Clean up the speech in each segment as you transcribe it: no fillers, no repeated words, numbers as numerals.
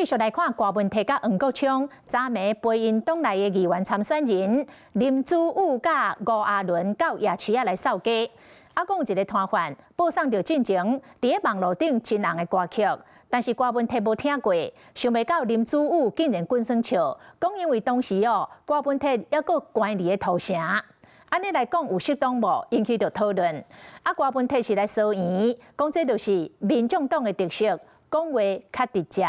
繼續來看柯文哲佮黃國昌，昨暝陪𪜶黨內的議員參選人林祖煜佮吳阿倫到夜市仔來掃街。啊，講有一個攤販播送著進前佇咧網路頂真紅的歌曲，但是柯文哲無聽過，想袂到林祖煜竟然滾耍笑，講因為當時哦，柯文哲猶閣關佇咧土城，按呢來講有適當無？引起著討論。啊，柯文哲是來疏圓，講這就是民眾黨的特色，講話較直接。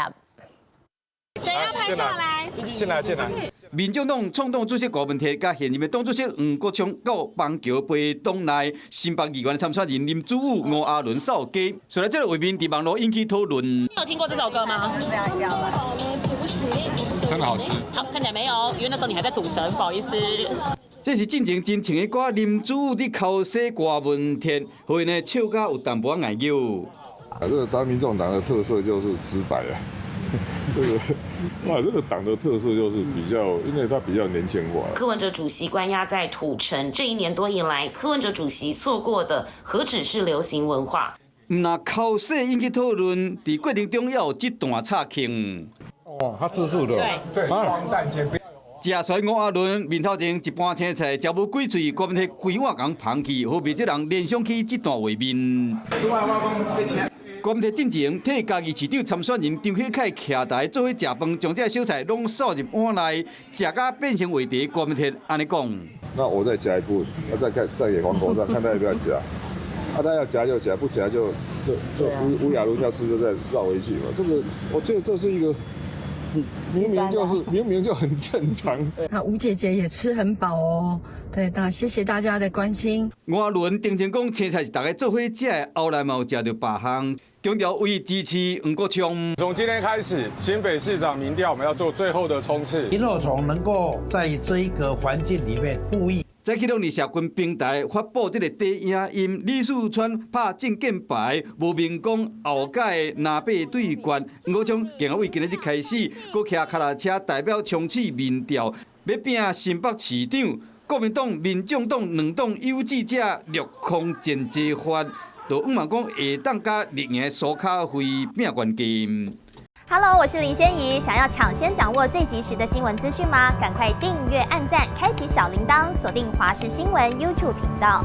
誰要拍照來？進來，進來。民眾黨創黨主席柯文哲佮現任的黨主席黃國昌到板橋陪黨內新北議員參選人林祖煜、吳阿倫掃街，雖然這個畫面佇網路引起討論。你有聽過這首歌嗎？真的好吃。好，看起來沒有，因為那時候你還在土城，不好意思。這是進前真穿的歌，林祖煜佇剾洗柯文哲，予𪜶呢笑甲有淡薄仔礙搝。啊，這個當民眾黨的特色就是直白啊。這個哇，這個黨的特色就是比較，因為它比較年輕化。柯文哲主席關押在土城這一年多以來，柯文哲主席錯過的何止是流行文化？毋但剾洗引起討論，佇過程中也有這段插曲。哦，他吃素的。對，雙蛋煎餅。食出吳阿倫面頭前一盤青菜，食無幾喙，柯文哲規碗共捧去，予袂少人聯想起這段畫面。柯文哲進前替嘉義市長參選人張喜凱徛台做伙食飯，將這個小菜攏掃入碗內，食甲變成話題。柯文哲按呢講。那我再夾一部，我再看再給黃國昌，看他要不要夾。啊，他要夾就夾，不夾就吳亞倫要吃就再繞回去嘛。這個我覺得這是一個明明就很正常。那吳姐姐也吃很飽哦。對，那謝謝大家的關心。吳阿倫定前講青菜是大家做伙食的，後來嘛有食著別項，強調為支持黃國昌。從今天開始，新北市長民調我們要做最後的衝刺。螢火蟲能夠在這一個環境裡面富裕。早起攏佇社群平台發布這個短影音，李四川拍證件牌，無明講後蓋藍白對決。黃國昌竟然為今仔日開始，閣騎跤踏車代表衝刺民調，欲拼新北市長。國民黨、民眾黨兩黨有志者掠空戰齊發，就向望講會當佮綠營蘇卡輝拼懸金。 Hello，我是林仙怡。想要搶先掌握最及時的新聞資訊嗎？趕快訂閱、按讚、開啟小鈴鐺，鎖定華視新聞 YouTube 頻道。